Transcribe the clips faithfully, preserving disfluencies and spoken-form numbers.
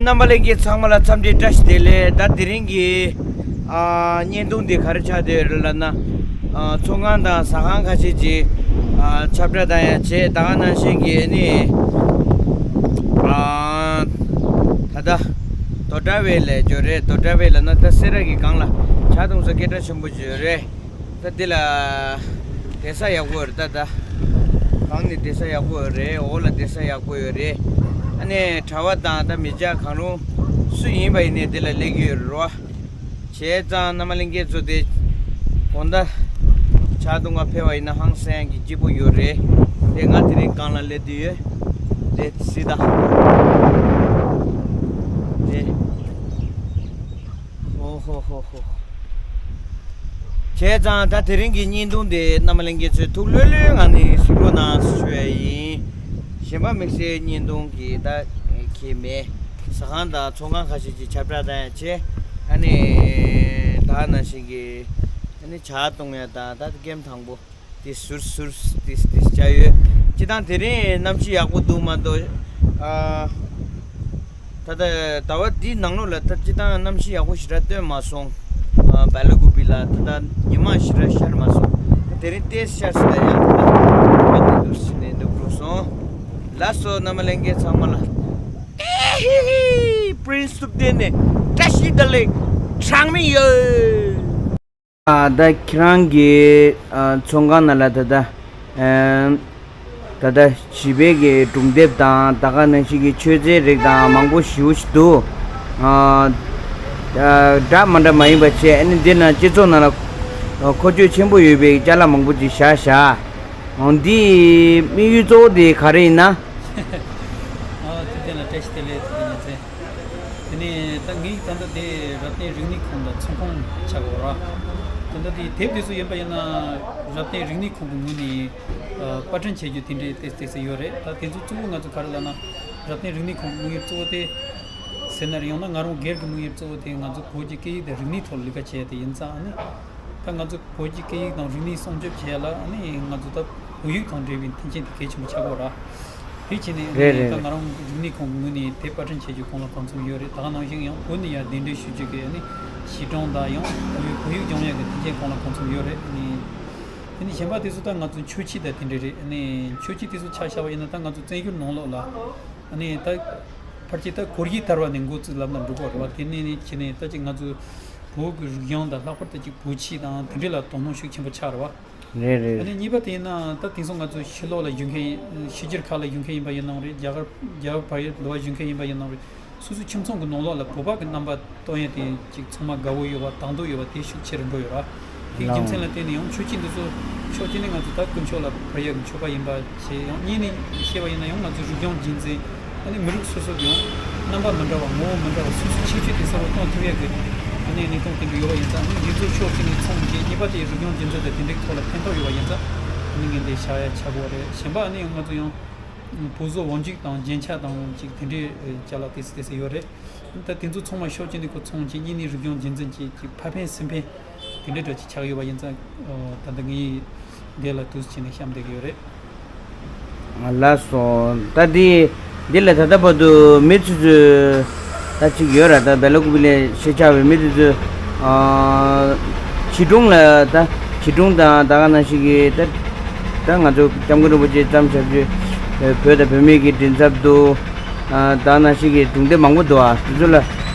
རྣམ་པ་ལྷན་རྒྱས་ཚང་མ་ལ་འཚམས་འདྲི་བཀྲ་ཤིས་བདེ་ལེགས། ད་དེ་རིང་གི་ཨ་བརྙན་ཐུང་འདི་ག་རེ་ཆགས་བསྡད་ཡོད་རེད་ལབ་ན། ཨ་ཚོང་ཁང་དང་ཟ་ཁང་ཁ་ཤས་ཀྱིས་ཨ་ཁྱབ་བསྒྲགས་བཏང་ཡ་བྱས། ད་ག་ནང་བཞིན་གྱི་ཨ་ནི་ཨ་ད་ལྟ་རྡོ་གྲྭ་བས་ལས་འབྱོར་རེད། རྡོ་གྲྭ་བས་ལབ་ན་ད་སེ་ར་གི་སྒང་ལ་ཇ་འཐུང་ས་སྐད་གྲགས་ཆེན་པོ་ཅིག་ཡོད་རེད། ད་འདི་ལ་བསྡད་ས་ཡག་པོ་ཡོད་རེད། ད་ད་གང་ནས་བསྡད་ས་ཡག་པོ་ཡོད་རེད། འོག་ལ་བསྡད་ས་ཡག་པོ་ཡོད་རེད། ཨ་ནི་གྲྭ་བ་དང་ད་མི་སྐྱ་གང་རུང་སུ་ཡིན་པ་ཡིན་ནའི་འདི་ལ་སླེབས་ཀྱི་ཡོད་རེད་རོ། བྱས་ཙང་རྣམ་པ་ལྷན་རྒྱས་ཚོ་དེ་དགོང་དག་ཇ་འཐུང་ག་ཕེབས་པ་ཡིན་ན་ཧང་སང་གི་སྐྱིད་པོ་ཡོད་རེད། དེ་ང་དེ་རིང་སྒང་ལ་སླེབས་བསྡད་ཡོད། དེ་སྲིད་ད་དེ། ཧོ་ཧོ་ཧོ་ཧོ། བྱས་ཙང་ད་དེ་རིང་གི་བརྙན་ཐུང་དེ་རྣམ་པ་ལྷན་རྒྱས་ཚོས་ཐུགས་ལྷོད་ལྷོད་ངང་ནས་གཟིགས་རོགས་གནང་ཞུ་ཡ་ཡིན། གཞན་པ་དམིགས་བསལ་བརྙན་ཐུང་གི་ད་གལ་མེད། ཟ་ཁང་དང་ཚོང་ཁང་ཁ་ཤས་ཀྱིས་ཁྱབ་བསྒྲགས་བཏང་ཡ་བྱས། ཨ་ནི་ད་ནང་བཞིན་གྱི་ཨ་ནི་ཇ་འཐུང་ཡ་དང་ད་ཀེམ་དང་པོ། དེ་ཟུར་ཟུར་དེ་དེ་བྱ་ཡོད། སྤྱིར་བཏང་དེ་རིང་གནམ་གཤིས་ཡག་པོ་འདུག་མ་གཏོགས། ཨ་ད་ལྟ་ཟླ་བ་འདིའི་ནང་ལོགས་ལ་ད་སྤྱིར་བཏང་གནམ་གཤིས་ཡག་པོ་ཞེ་དྲག་སྟོན་མ་སོང་། ཨ་སྦེ་ལ་ཀུ་པི་ལ་ད་ལྟ་ཉི་མ་ཞེ་དྲག་ཤར་མ་སོང་། དེ་རིང་ཏོག་ཙམ་ཤར་སོང་། ད་ཡང་ད་ལྟ་ད་དེ་འདུག་ཟེར་ནས་འདུག་འགྲོ་སོང་། ལགས་སོ། རྣམ་པ་ལྷན་རྒྱས་ཚང་མ་ལ་ཨེ་ཧི་ཧི། པྲིན་སི་ཐུབ་བསྟན་ནས་བཀྲ་ཤིས་བདེ་ལེགས་གྲངས་མེད་ཡོད། ཨ་ད་ཁྱེད་རང་གི་ཨ་ཚོང་ཁང་ནང་ལ་ད་ལྟ་ཨ་ད་ལྟ་བྱིས་པའི་གི་སྒྲུང་དེབ་དང་ད་ག་ནང་བཞིན་གྱི་མཆོད་རྫས་རིགས་དང་མང་པོ་ཞེ་པོ་ཞིག་འདུག། ཨ་ཨ་འདྲ་མི་འདྲ་མ་ཡིན་པ་བྱས། ཨ་ནི་འདི་ན་སྤྱི་ཚོགས་ནང་ལ་ཨ་མཁོ་སྤྱོད་ཆེན་པོ་ཡོད་པའི་ཅ་ལག་མང་པོ་ཅིག་བཞག་བཞག། འོ་འདིའི་དམིགས་ཡུལ་གཙོ་བོ་དེ་ག་རེ་ཡིན་ན། ཨ་དེ་དེ་ལ་བཀྲ་ཤིས་བདེ་ལེགས། དེ་དེ་ཉིན་མཚན། དེ་ནས་ད་ངས་ད་ལྟ་དེ་རབ་བརྟན་རིག་གནས་ཁང་དང་ཚོང་ཁང་ཆགས་ཡོད་ར། ད་ལྟ་དེ་དེབ་དེ་ཚོ་ཡིན་པ་ཡིན་ན་རབ་བརྟན་རིག་གནས་ཁང་གི་ངོས་ནས་ཨ་པར་སྐྲུན་བྱེད་རྒྱུ་དེ་འདྲའི་ཏོག་ཙམ་ཏོག་ཙམ་ཡོད་རེད། ད་དེ་ཚོ་གཙོ་བོ་ང་ཚོ་ག་རེ་ལབ་ན། རབ་བརྟན་རིག་གནས་ཁང་གི་དམིགས་ཡུལ་གཙོ་བོ་དེ་ཟེར་ན་རེད། ཡང་ན་ང་རང་སྒེར་གྱི་དམིགས་ཡུལ་གཙོ་བོ་དེ་ང་ཚོ་བོད་ཀྱི་སྐད་ཡིག་དང་རིག་གནས་ཐོག་ལས་ཀ་བྱས་དེ་ཡིན་ཙང་། ཨ་ནི་ད་ང་ཚོ་བོད་ཀྱི་སྐད་ཡིག་དང་རིག་གནས་སྲུང་སྐྱོབ་བྱེད་ཡ་ལ་ཨ་ནི་ང་ཚོ་ད་བོད་ཡིག་དང་འབྲེལ་བའི་མཐུན་རྐྱེན་དེ་གལ་ཆེན་པོ་ཆགས་ཀྱི་ཡོད་ར། དེ་བྱས་ནས་ཨ་རེད་ནི་རེད་ད་རེད། ང་རང་རིག་གནས་ཁང་གི་ངོས་ནས་དེ་པར་སྐྲུན་བྱེད་རྒྱུ་གང་ལ་གང་འཚམ་ཡོད་རེད། ད་ག་ནང་བཞིན་ཡང་བོད་ནས་ཡར་གདན་འདྲེན་ཞུ་རྒྱུ་གི་ཨ་ནི་གཞིས་གྲོང་དང་ཡང་བོད་ཡིག་སྦྱོང་ཡ་གི་མཐུན་རྐྱེན་གང་ལ་གང་འཚམ་ཡོད་རེད། ཨ་ནི་དེ་ནས་གཞན་པ་དེ་ཚོ་ད་ང་ཚོ་མཆོད་ཆས་དང་དེ་འདྲ་རེད། ཨ་ནི་མཆོད་ཆས་དེ་ཚོ་ཆ་བཞག་པ་ཡིན་ན་ད་ང་ཚོ་བཙན་བྱོལ་ནང་ལོགས་ལ་ཨ་ནི་ད་ཕལ་ཆེར་ད་གོར་གྱི་དར་བ་ནས་འགོ་བཙུགས་ལབ་ན་འགྲིག་གི་རེད་བ། དེ་ནས་ནི་ཁྱེད་ནས་ད་ཅིག་ང་ཚོ་བོད་ཀྱི་རིག་གཞུང་དང་ལྷག་པར་དུ་ཅིག་བོད་ཆས་དང་དེ་འདྲ་ལ་དོ་སྣང་ཤུགས་ཆེན་པོ་ཆགས་རེད་བ། རེད་རེད། ཨ་ནི་གཉིས་པ་དེ་ཡིན་ན་ད་དེང་སང་ང་ཚོ་ཕྱི་ལོགས་ལ་བཞུགས་མཁན་ཡིན། ཕྱི་རྒྱལ་ཁག་ལ་བཞུགས་མཁན་ཡིན་པ་ཡིན་ནའང་རེད། རྒྱ་གར་རྒྱ་གར་བལ་ཡུལ་ལ་བཞུགས་མཁན་ཡིན་པ་ཡིན་ནའང་རེད། སོ་སོའི་ཁྱིམ་ཚང་གི་ནང་ལོགས་ལ་བོད་པ་གི་རྣམ་པ་སྟོན་ཡ་དེ་ཅིག་ཚང་མ་དགའ་བོ་ཡོད་པ་དང་དོད་ཡོད་པ་དེ་ཤུགས་ཆེ་རུ་འགྲོ་ཡོད་ར། དེའི་རྒྱུ་མཚན་ལ་བརྟེན་ནས་ཡང་མཆོད་ཆས་འདི་ཚོ་ཕྱོགས་གཅིག་ནས་ང་ཚོ་ད་དཀོན་མཆོག་ལ་ཕུལ་ཡ་གི་མཆོད་པ་ཡིན་པ་བྱས། ཡང་གཉིས་ནས་བཤད་པ་ཡིན་ན་ཡང་ང་ཚོ་རིག་གཞུང་རྒྱུན་འཛིན། ཨ་ནི་མི་རིགས་སོ་སོ་གི་ཡང་རྣམ་པ་མི་འདྲ་བ་ངོ་བོ་མི་འདྲ་བ་སོ་སོའི་ཁྱད་ཆོས་དེ་གསལ་པོ་སྟོན་ཐུབ་ཡ་གི་ཨ་ནི་གནད་དོན་དེ་འདྲ་ཡོད་པ་ཡིན་ཙང་། ཨ་ནི་འདི་ཚོ་ཕྱོགས་གཅིག་ནས་ཚོང་བྱེད། གཉིས་པ་དེ་རིག་གཞུང་རྒྱུན་འཛིན་དང་དེ་འདྲའི་ཐོག་ལ་ཕན་ཐོགས་ཡོད་པ་ཡིན་ཙང་། ཨ་ནི་ངས་འདི་བཞག་ཡ་ཆགས་ཀྱི་ཡོད་རེད། གཞན་པ་ཨ་ནི་ཡང་ང་ཚོ་ཡང་བོད་བཟོ་བང་རྒྱུག་དང་རྒྱན་ཆ་དང་ཅིག་དེ་འདྲའི་ཅ་ལག་ཏོག་ཙམ་ཏོག་ཙམ་ཡོད་རེད། ད་དེ་ཚོ་ཚང་མ་ཕྱོགས་གཅིག་ནས་ཁོ་ཚོང་བྱེད། གཉིས་ནས་རིག་གཞུང་རྒྱུན་འཛིན་བྱེད་ཀྱི་ཕ་ཕན་སུན་ཕན་དེ་འདྲའི་འདྲ་ཅིག་ཆགས་ཡོད་པ་ཡིན་ཙང་། ད་ལྟ་ངས་འདི་ལ་དུས་ཚོད་བྱས་ནས་བཤམས་བསྡད་ཀྱི་ཡོད་རེད། ལགས་སོ། ད་འདི་འདི་ལ་ད་ལྟ་བར་དུ་མི་ཚོས་ཚོས་ད་ཅིག་ཡོད་ར། ད་སྦེ་ལ་ཀུ་པི་ལས་ཤེས་བྱ་བའི་མི་ཚོས་ཚོས་ཨ་བྱིས་སྒྲུང་ལ་ད་བྱིས་སྒྲུང་དང་ད་ག་ནང་བཞིན་གྱི་ད་ད་ང་ཚོ་སྐྱབས་མགོན་རིན་པོ་ཆེ་བརྩམས་བྱ་བྱེད་བོད་དང་བོད་མིའི་གི་མགྲིན་ཚབ་འདུག། ཨ་ད་ནང་བཞིན་གྱི་སྒྲུང་དེབ་མང་པོ་འདུག། ཨ་དེ་ཚོ་ལ་ཨ་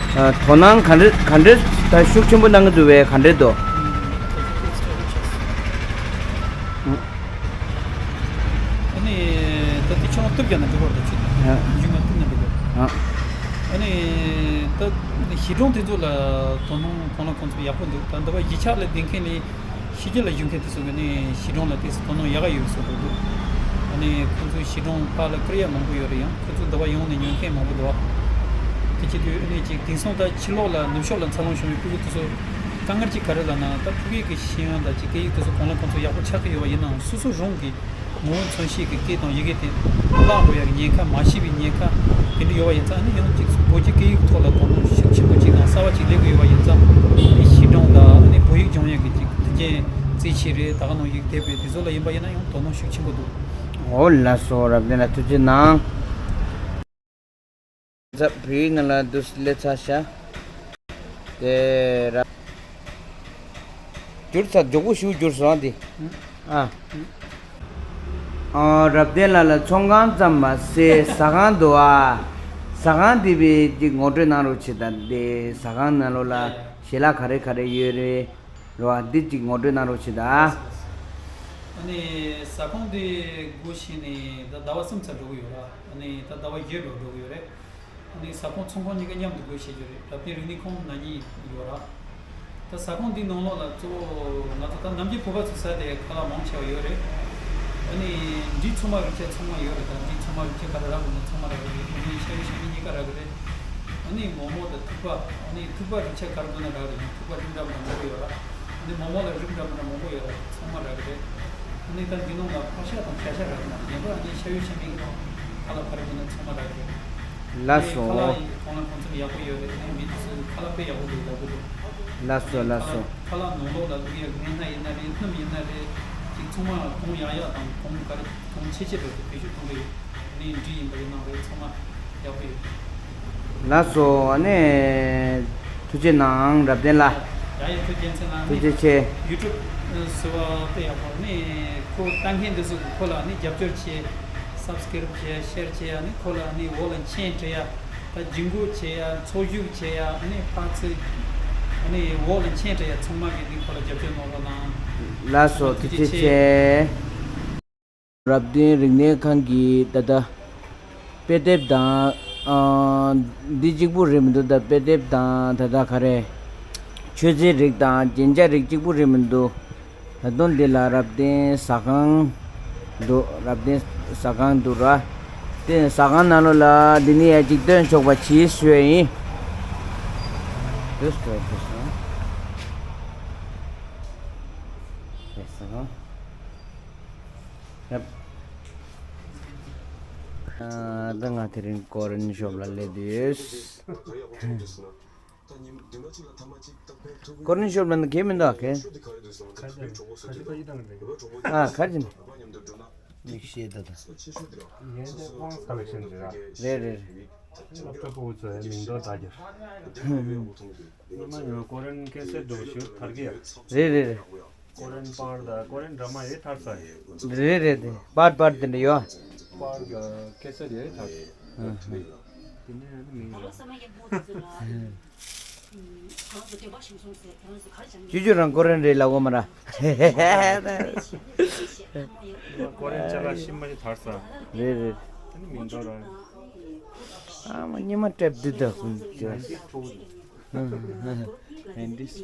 དོ་སྣང་ག་འདྲ་ག་འདྲ་ད་ཤུགས་ཆེན་པོ་གནང་གི་འདུག་པས། ག་འདྲ་འདུག། ཨ་ནི་ད་དེ་ཁྱོད་རང་གཏུབ་རྒྱག་ན་འགྲིག་གི་རེད། ད་ཁྱོད་ཨ་གཞུང་ང་གཏུབ་ན་འགྲིག་གི་རེད། ཨ་ནི་ད་གཞིས་གྲོང་དེ་ཚོ་ལ་དོ་སྣང་གང་ལ་གང་འཚམ་ཡག་པོ་འདུག། ད་འདི་པ་གཞིས་ཆགས་ལ་བསྡད་མཁན་ལས་ཕྱི་རྒྱལ་ལ་བཞུགས་མཁན་དེ་ཚོ་གི་ནི་གཞིས་གྲོང་ལ་ཏོག་ཙམ་དོ་སྣང་ཡག་ག་ཡོད་བཟོ་འདུག། ཨ་ནི་ཁོང་ཚོའི་གཞིས་གྲོང་ཕར་ལ་བསྐུར་ཡ་མང་པོ་ཡོད་རེད། ཡང་ཁོ་ཚོ་འདི་པ་ཡོང་ནས་ཉོ་མཁན་མང་པོ་འདུག། དེ་བྱེད་དུས་ཨ་ནི་ཅིག་དེང་སང་ད་ཕྱི་ལོགས་ལ་ནུབ་ཕྱོགས་ལ་འཚར་ལོངས་བྱུང་བའི་ཕྲུ་གུ་དེ་ཚོ་དཀའ་ངལ་ཅིག་ག་རེ་ལབ་ན། ད་ཕྲུ་གུའི་གི་ཤེས་ཡོན་དང་ཅིག་སྐད་ཡིག་དེ་ཚོ་གང་ལ་གང་ཚོ་ཡག་པོ་ཆགས་ཀྱི་ཡོད་པ་ཡིན་ནའང་། སོ་སོ་རང་གི་ངོ་བོ་མཚོན་བྱེད་ཀྱི་སྐད་དང་ཡི་གེ་དེ་བརླག་འགྲོ་ཡ་གི་ཉེན་ཁ། མ་ཤེས་པའི་ཉེན་ཁ་དེ་འདྲ་ཡོད་པ་ཡིན་ཙང་། ཨ་ནི་ཡང་ཅིག་བོད་ཀྱི་སྐད་ཡིག་ཐོག་ལ་དོ་སྣང་ཤུགས་ཆེན་པོ་ཅིག་དང་གསར་པ་ཅིག་སླེབས་ཀྱི་ཡོད་པ་ཡིན་ཙང་། ཨ་ནི་གཞིས་གྲོང་དང་ཨ་ནི་བོད་ཡིག་སྦྱོང་ཡ་གི་ཅིག་མཐུན་རྐྱེན་རྩེད་ཆས་རེད། ད་ག་ནང་ཡིག་དེབ་རེད། དེ་ཚོ་ལ་ཡིན་པ་ཡིན་ན་ཡང་དོ་སྣང་ཤུགས་ཆེན་པོ་འདུག། འོ་ལགས་སོ། རབ་བརྟན་ལགས་ཐུགས་རྗེ་གནང་། ཚ་བོད་ཡིག་ནང་ལ་འདུག་སླེབས་ཚར་ཤག་དེ་ར། འགྱུར་ཚར། མགྱོགས་པོ་ཞིག་འགྱུར་སོང་དེ། ཨ། ཨ། རབ་བརྟན་ལགས་ལ་ཚོང་ཁང་ཙམ་མ་ཟད་ཟ་ཁང་འདུག་ཨ། ཟ་ཁང་འདི་བས་ཅིག་ངོ་སྤྲོད་གནང་རོགས་བྱེད་དང་། དེ་ཟ་ཁང་ནང་ལོགས་ལ་ཞལ་ལག་ག་རེ་ག་རེ་ཡོད་རེད། རོ། ཨ། འདི་གཅིག་ངོ་སྤྲོད་གནང་རོགས་བྱེད་ད། ཨ་ནི་ཟ་ཁང་འདི་སྒོ་ཕྱེ་ནས་ད་ཟླ་བ་གསུམ་ཙམ་འགྲོ་གི་ཡོད་ར། ཨ་ནི་ད་ཟླ་བ་བརྒྱད་འགྲོ་འགྲོ་གི་ཡོད་རེད། ཨ་ནི་ཟ་ཁང་ཚོང་ཁང་གཉིས་ཀ་མཉམ་དུ་སྒོ་ཕྱེ་རྒྱུ་རེད། རབ་བརྟན་རིག་གནས་ཁང་ནང་གཉིས་ཡོད་ར། ད་ཟ་ཁང་འདི་ནང་ལོགས་ལ་གཙོ་བོ་ང་ཚོ་ད་ནམ་རྒྱུན་བོད་པ་ཚོ་ཟ་དེ་ཁ་ལག་མང་ཆེ་བ་ཡོད་རེད། ཨ་ནི་འབྲས་ཚོད་མ་རིགས་ཆ་ཚང་མ་ཡོད་རེད། ད་འབྲས་ཚོད་མ་རིགས་ཆ་ག་རེ་རག་དགོས་ན་ཚང་མ་རག་གི་རེད། ཨ་ནི་ཤ་ཡོད་ཤ་མེད་གཉིས་ཀ་རག་གི་རེད། ཨ་ནི་མོག་མོག་དང་ཐུག་པ། ཨ་ནི་ཐུག་པ་རིགས་ཆ་ག་རེ་དགོས་ན་རག་རེད། ཡང་ཐུག་པ་ལྷུང་འདྲ་མི་འདྲ་མང་པོ་ཡོད་ར། ཨ་ནི་མོག་མོག་ལ་རིགས་འདྲ་མི་འདྲ་མང་པོ་ཡོད་ར། ཚང་མ་རག་གི་རེད། ཨ་ནི་ད་འདི་ནང་ལ་ཕག་ཤ་དང་བྱ་ཤ་རག་གི་མ་རེད། ངེས་པར་ཨ་ནི་ཤ་ཡོད་ཤ་མེད་ཀྱི་དང་ཁ་ལག་ག་རེ་དགོས་ན་ཚང་མ་རག་གི་རེད། ལགས་སོ། ཁ་ལག་ཡི་ཁོང་ལ་གོང་ཚད་ཡག་པོ་ཡོད་རེད། ཨ་ནི་མི་དེ་ཚོ་ཁ་ལག་དཔེ་ཡག་པོ་འདུག་ལབ་གི་འདུག་ལགས་སོ། ཨ་ནི་ལགས་སོ། ཁ་ལག་ཁ་ལག་ནང་ལོགས་ལ་བླུག་ཡག་སྨན་སྣ་ཡིན་ན་རེད། སྣུམ་ཡིན་ན་རེད། ཅིག་ཚང་མ་གོང་ཡག་ཡག་དང་གོང་ག་རེ་གོང་ཆེ་ཆེ་འགྲོ་གི་བེད་སྤྱོད་གཏོང་གི་ཡོད། ནི་འབྲས་ཡིན་པ་ཡིན་ནའང་རེད། ཚང་མ་ཡག་པོ་ཡོད། ལགས་སོ། ཨ་ནི་ཐུགས་རྗེ་གནང་རབ་བརྟན་ལགས། ཡ་ཡ། ཐུགས་རྗེ་མཚན་ལ་ཐུགས་རྗེ་ཆེ། ཡུ་ཊུབ་ཟེར་བ་དཔེ་ཡག་པོ། ནི་ཁོ་ལྟ་མཁན་འདི་ཚོ་གི་ཁོ་ལ་ནི་རྒྱབ་སྐྱོར་བྱེད། སབ་སི་ཀེ་རབ་བྱེད། ཤེར་བྱེད། ཨ་ནི་ཁོ་ལ་ནི་འོག་ལ་མཆན་བྲིས་ཡ། ད་ཇུས་འགོད་བྱེད་ཡ། འཚོ་བཞུགས་བྱེད་ཡ། ཨ་ནི་ཕར་ཚུར། ཨ་ནི་འོག་ལ་མཆན་བྲིས་ཡ། ཚང་མ་གི་ནི་ཁོ་ལ་རྒྱབ་སྐྱོར་གནང་རོགས་གནང་། ལགས་སོ། ཐུགས་རྗེ་ཆེ། རབ་བརྟན་རིག་གནས་ཁང་གིས་ད་ལྟ་དཔེ་དེབ་དང་། ཨ། འདི་གཅིག་པུ་རེད་མི་འདུག་ད་དཔེ་དེབ་དང་། ད་ལྟ་ག་རེ། མཆོད་རྫས་རིགས་དང་རྒྱན་ཆ་རིགས་གཅིག་པུ་རེད་མི་འདུག་ད་དུང་འདི་ལ་རབ་བརྟན་ཟ་ཁང་འདུག་རབ་བརྟན་ཟ་ཁང་འདུག་ར། དེ་ཟ་ཁང་ནང་ལོགས་ལ་འདི་ནས་ཡ་གཅིག་སྟོན་ཆོག་པ་གྱིས་ཞུ་ཡ་ཡིན། དུས་སུ་དུས་སུ། ཟ་ཁང་རབ། ཨ། ད་ང་དེ་རིང་ཀོ་རིན་ཤོབ་ལ་སླེབས་ཡོད། ཀོ་རིན་ཤོབ་ལ་ནི་གས་མི་འདུག་གས། ཁ་ཅིག་ཁ་ཅིག་ད་ཡིད་དང་འདྲ། ཨ། ཁ་ཅིག་མིག་ཤེས་ད་ད། ཡན་ཏེ་ཝང་ཀ་ལེག་ཤན་རེད་ར། རེད་རེད་རེད། སློབ་གྲྭ་ཕྲུ་གུ་ཚོའི་མིང་འདོགས་ད་རྒྱུ། ཉི་མ་ཉི་མ་ཀོ་རིན་ཀན་སེཊ་འདྲ་བོ་ཞིག་ཐར་གི་ཡ། རེད་རེད་རེད། ཀོ་རིན་པར་དང་ཀོ་རིན་ཌ་ར་མ་ཡེ་ཐར་ས་ཡོད། རེད་རེད་རེད། པར་པར་དེ་འདྲ་ཡོད། པར་དང་ཀན་སེཊ་ཡེ་ཐར་ས་ཡོད། ཨ་ཧ། དེ་ནས་ཨ་ནི་མིང་ལ། ཅུ་ཅུ་རང་ཀོ་རིན་རེད་ལབ་གོ་མ་ར། ཉི་མ་ཀོ་རིན་ཅ་ལག་ཤི་མ་ཅི་ཐར་ས། རེད་རེད། ཨ་ནི་མིང་འདོགས་ར། ཨ་མ་ཉི་མ་ཀྲེབ་འདི་ད་ཁུང་ཅ། ཧན་ཏིས།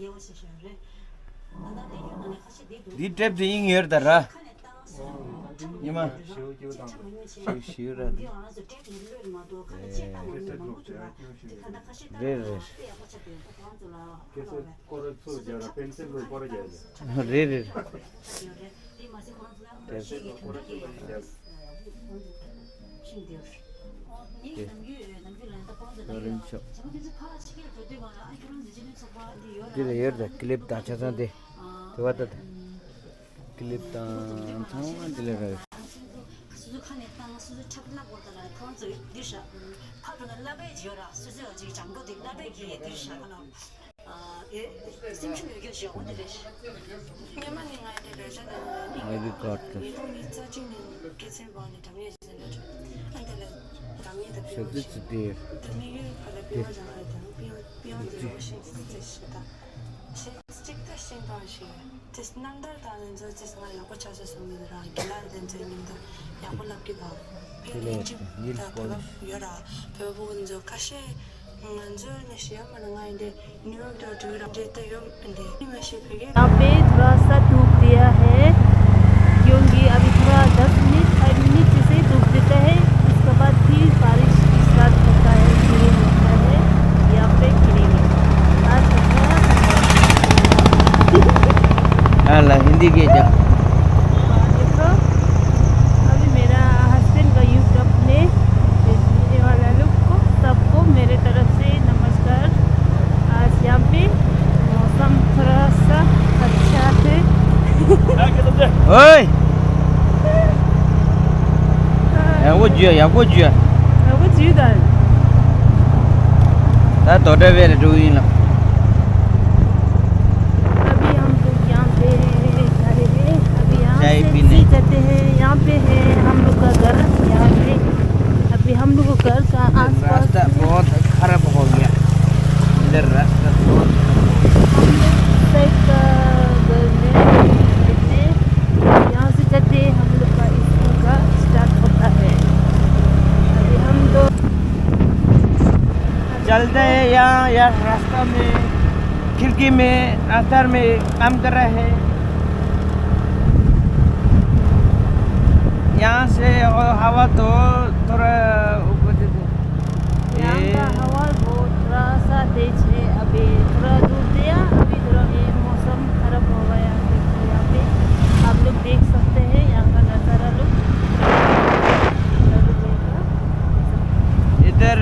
འདི་ཀྲེབ་འདི་ཡིན་ཡོད་ད་ར། ཉི་མ། ཞིའུ་ཞིའུ་ར་འདི། རེད་རེད། རེད་རེད། ཀོ་རིན་ཤོབ། འདི་ལ་ཡོད་རེད། ཀི་ལིབ་དང་ཆ་ཚང་དེ། དེ་བ་ད་ད། ཀི་ལིབ་དང་ཚང་མ་འདི་ལ་རེད། སོ་སོ་ཁ་ནས་བཏང་། སོ་སོ་ཁྲབ་ལབ་དགོས་ད་ལ་ཁོང་ཚོ་འདི་ཧྲ། ཕ་གི་ན་ལབ་པའི་ཡོད་ར། སོ་སོ་ཅིག་ལྗང་གུ་དེ་ལབ་པའི་གི་འདི་ཧྲ་ཁ་ན། ཨ། ཨེ། སེམས་ཤུགས་ཡོད་རྒྱུ་ཞིག་འོ་དེ་རེད། སྔོན་མ་ནས་ང་ཡི་དེ་ལས་བྱ་དང་ནི། ཨ་རི་ཀར་ཊི། ཉིས་སྟོང་ཉི་ཤུ་རྩ་གཅིག་ནས་སྐད་ཚན་པ་ནས་འགྲམ་ཡས་ཟིན་ལ་འགྲོ། ཨ་དེ་ལ་འགྲམ་ཡས་དང་ཤ་དུ་ཙི་ཏེ། དེ་ནས་ཡོད་ཁ་ལ་པི་ཡོང་ཅང་ཨ་དང་པི་ཡོང་པི་ཡོང་དེ་རོ་ཤིང་ཙི་ཙི་ཞིག་དང་། ཤེས་གཅིག་ད་ཤིང་དང་ཞིག་དེ་རྣམ་ཐར་དང་ལེན་ཚོ་ཅིས་ང་ཡག་པོ་ཆགས་ས་སོང་མི་རང་གི་ལ་ལེན་ཚོའི་ཉིན་དུ་ཡག་པོ་ལབ་ཀྱི་དང་། དེ་ལེན་ཅིག་ད་བོད་པ་ཡོད་ར། བོད་པ་ཚོ་ཁ་ཤས་ང་ཚོ་ནི་ཤེས་མ་ང་ཡིན་ཏེ་ནིའུ་ཡོག་དུ་འགྲོ་ར་འདྲེ་ད་ཡོད་འདི་མ་ཤེས་བོད་སྐད། यहाँ पे थोड़ा सा धूप दिया है, क्योंकि अभी थोड़ा दस मिनट, फाइव मिनट जैसे ही धूप देता है, उसके बाद फिर बारिश स्टार्ट होता है, शुरू होता है। यहाँ पे गिरेंगे। आज अच्छा है। हाँ, ला, हिंदी के जा। हाँ, देखो, अभी मेरा हस्बैंड का यूट्यूब में देखने वाला लोग को, सबको मेरे तरफ से नमस्कार। आज यहाँ पे मौसम थोड़ा सा अच्छा है। ओए! ཡག་པོ་བརྗོད། ཡག་པོ་བརྗོད། ཡག་པོ་བརྗོད་དང་། ད་དོ་བྲ་བས་རེ་འགྲོ་ཡིན་ལ། अभी हम लोग यहाँ पे जा रहे हैं। अभी यहाँ चाय से पीने। जाते हैं, यहाँ पे है हम लोग का घर। यहाँ पे अभी हम लोग को घर का आसपास रास्ता बहुत खराब हो गया। इधर रास्ता बहुत खराब हो गया। हम लोग साइड का घर में रहते हैं। यहाँ से जाते हैं, हम लोग का स्कूल का स्टार्ट होता है। अभी हम लोग चलते हैं यहाँ, यहाँ रास्ता में, खिड़की में, अंदर में काम कर रहे हैं। यहाँ से और हवा तो थोड़ा ऊपर से यहाँ का ये हवा बहुत थोड़ा सा तेज है। अभी थोड़ा दूर गया, अभी थोड़ा ये मौसम खराब हो गया है। तो यहाँ पे आप लोग देख सकते हैं यहाँ का नज़ारा लोग। इधर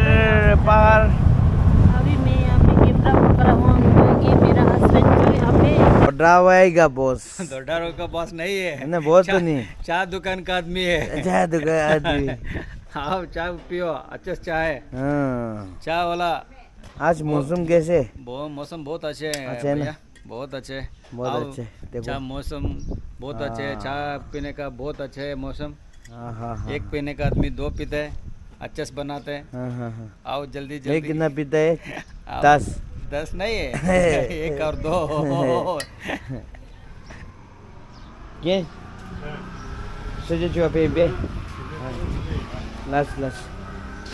पहाड़। अभी मैं यहाँ पे कैमरा पकड़ा हुआ हूँ, ये मेरा हस्बैंड जो यहाँ पे। ड्राइवर का बॉस। तो ड्राइवर का बॉस नहीं है। नहीं, बॉस तो नहीं। चाय दुकान का आदमी है। चाय दुकान आदमी। आओ, चाय पियो, अच्छा चाय। हाँ। चाय वाला। आज मौसम कैसे? बहुत, मौसम बहुत अच्छे है अच्छा है ना? भैया, बहुत अच्छे। बहुत आओ, अच्छे, देखो। चाय मौसम बहुत अच्छे है, हाँ। चाय पीने का बहुत अच्छे है मौसम। हाँ, हाँ, हाँ, एक हाँ। पीने का आदमी दो पीते हैं, अच्छे से बनाते हैं। हाँ, हाँ, हाँ। आओ जल्दी, ये जल्दी। कितना पीता है? आप दस। दस नहीं है, एक और दो। के? सोचे छु पे बे। लास, लास।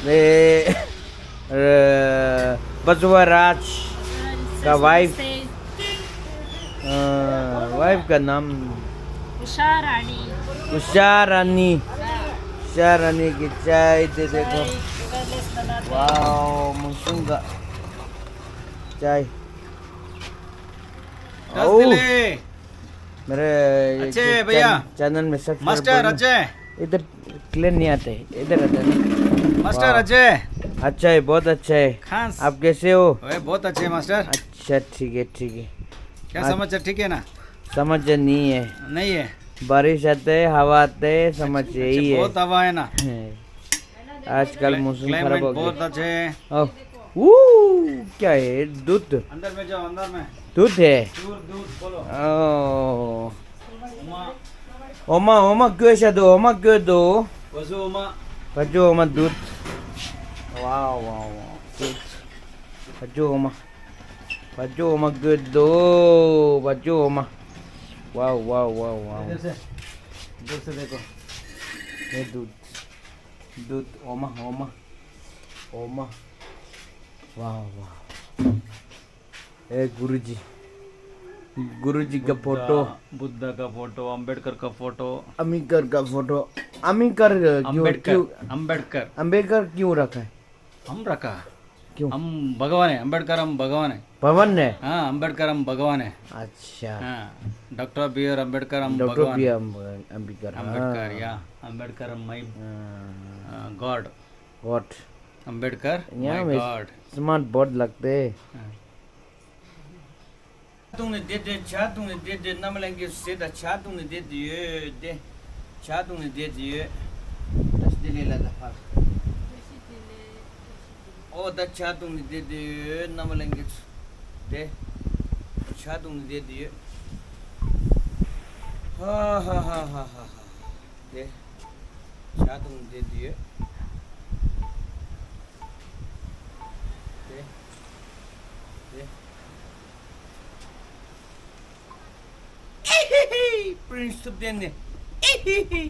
ले, अ, बसुआ राज का वाइफ। अ, वाइफ का नाम? उषा रानी। उषा रानी। उषा रानी की चाय दे देखो। चाय, पहले से बनाते हैं। वाओ, मुसुंगा चाय। रस आओ। दिले। मेरे ये अच्छे जो भैया। चैन-, चैनल में सब्सक्राइब मास्टर करना। अच्छे। इधर क्लियर नहीं आते, इधर आते हैं। मास्टर वाह। अच्छे। अच्छा है, बहुत अच्छा है। खास। आप कैसे हो? अरे, बहुत अच्छे हैं, मास्टर। अच्छा, ठीक है, ठीक है। क्या आज समाचार, ठीक है ना? समाचार नहीं है। नहीं है। बारिश आते, हवा आते, समाचार अच्छा, यही है। बहुत हवा है ना। हैं। आजकल क्ला-, मौसम खराब क्लाइमेट हो गया। बहुत अच्छे है। ओ, वो क्या है? दूध? अंदर में जाओ, अंदर में। दूध है? दूर, दूर, बोलो। ओ। ओमा। ओमा, ओमा, क्यों ऐसा दो? ओमा, क्यों दो? बजो ओमा। बजो ओमा, दूध। वाह, वाह, वाह, दूध। बजो ओमा। बजो ओमा, क्यों दो? बजो ओमा। वाह, वाह, वाह, वाह। इधर से, इधर से देखो। ये दूध। दूध, ओमा, ओमा, ओमा। वाह, वाह। ए, गुरुजी। गुरुजी का बुद्धा, फोटो। बुद्धा का फोटो, अंबेडकर का फोटो। अम्बेडकर का फोटो। अम्बेडकर क्यों, अंबेडकर, क्यों? अंबेडकर। अंबेडकर क्यों रखा है? हम रखा। क्यों? हम भगवान है, अंबेडकर हम भगवान है। भगवान है? हाँ, अंबेडकर हम भगवान है। अच्छा। हाँ, डॉक्टर बी आर अंबेडकर हम डॉक्टर भगवान बी है। आर अम्बेडकर, अंबेडकर, हाँ। या, अंबेडकर हम माई, हाँ। अ, गॉड। गॉड। अंबेडकर, यहाँ माई में गॉड। स्मार्ट बोर्ड लगते हैं। हाँ। བརྡུངས་ནས་བསྡད་དེ་བྱ་བརྡུངས་ནས་བསྡད་དེ་རྣམ་གླིང་གི་ཟས་དང་བྱ་བརྡུངས་ནས་བསྡད་དེ་ཡོད་དེ། བྱ་བརྡུངས་ནས་བསྡད་དེ་ཡོད། བཀྲ་ཤིས་བདེ་ལེགས་ལ་ད་ཕར། ཨོ་ད་བྱ་བརྡུངས་ནས་བསྡད་དེ་ཡོད་རྣམ་གླིང་གི་དེ། བྱ་བརྡུངས་ནས་བསྡད་དེ་ཡོད། ཧ་ཧ་ཧ་ཧ་ཧ་ཧ། དེ། བྱ་བརྡུངས་ནས་བསྡད་དེ་ཡོད། དེ། དེ། ཨི་ཧི་ཧི། པྲིན་སི་ཐུབ་བསྟན་ནས། ཨི་ཧི་ཧི།